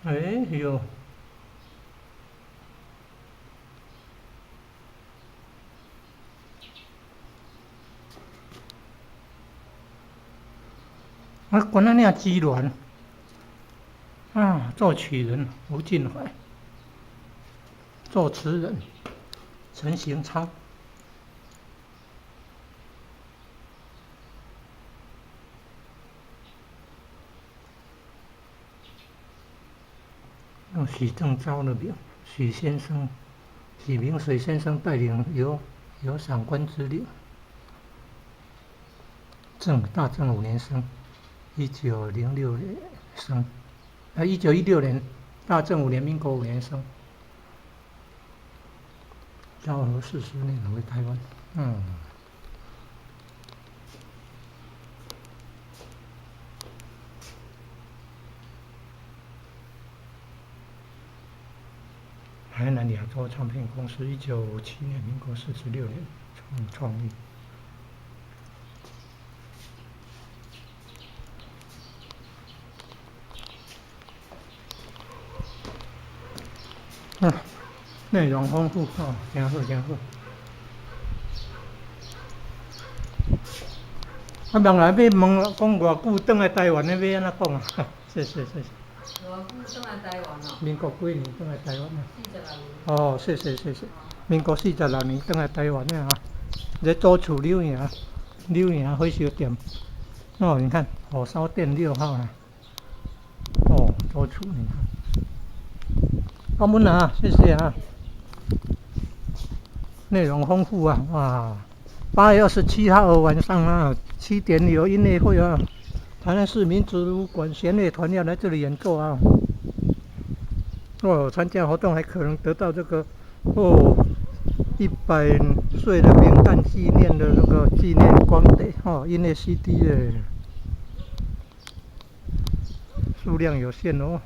哎喲。啊，关咱领资源。啊，作曲人吴俊怀，作词人陈行昌。用许正昭的名，许先生，许明水先生带领游赏关之旅。大正5年生，1906年生，啊，1916年，大正五年，民国五年生。昭和40年回台湾，台南亚洲唱片公司，1957年，民国46年创立。内容豐富哦，真好真好。啊，人來要問講偌久轉來台灣的，欲按怎講啊？謝謝謝謝。偌久轉來台灣哦？民國幾年轉來台灣啊？46年。哦，謝謝謝謝。民國四十六年轉來台灣的啊，這左厝柳營，柳營火燒店。哦，你看火燒店6號啊。哦，左厝你看。感恩啊，謝謝啊。內容豐富啊，哇！8月27號晚上啊，7點有音樂會啊，台南市民族管弦樂團要來這裡演奏啊。哦，參加活動還可能得到這個哦100歲的冥誕紀念的那個紀念光碟哦，音樂 CD 的，數量有限哦。